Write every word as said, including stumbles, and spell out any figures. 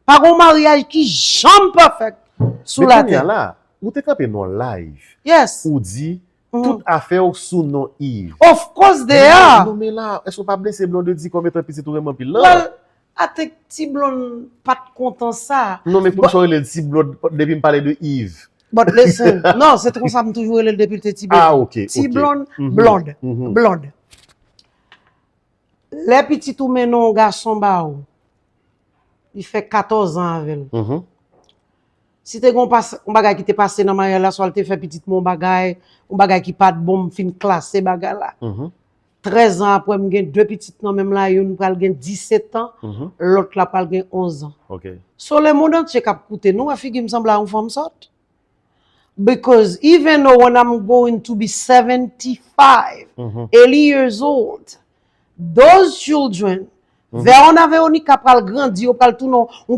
Pa gen maryaj ki janm pèfèk sou Men kounye latè. A la, ou te kanpe nan live. Yes. Ou di, Mhm. tout afè w sou non Yves. Of course they are. Non, men la, èske w pa blese Blondedy kòm etan pitit ou renmen anpil la? Well, I think Ti Blonde pa t kontan sa. Non, men pou sa w rele l Ti Blonde depi m pale de Yves. But listen, non, se konsa m toujou rele l depi l te ti bebe. Ah, ok. Ti Ok. Blonde, Mhm. Blonde, Mhm. Blonde. Lè pitit ou mennen yon gason ba ou, li fè katòz an avè l. Mhm. Si te gen yon pas- yon bagay ki te pase nan maryaj la, swa l te fè pitit mwen yon bagay, yon bagay ki pa t bon, m fin klase bagay la. Mhm. Trèz an apre, m gen de pitit nan menm la, youn pral gen disèt an, Mhm. lòt la pral gen onz an. Ok. So, le monde entier k ap koute nou, wè figi m sanble a yon fanm sòt. Because even though when I'm going to be seventy-five, Mhm. eighty years old, those children, Veronica pral grandi, yo pral tounen yon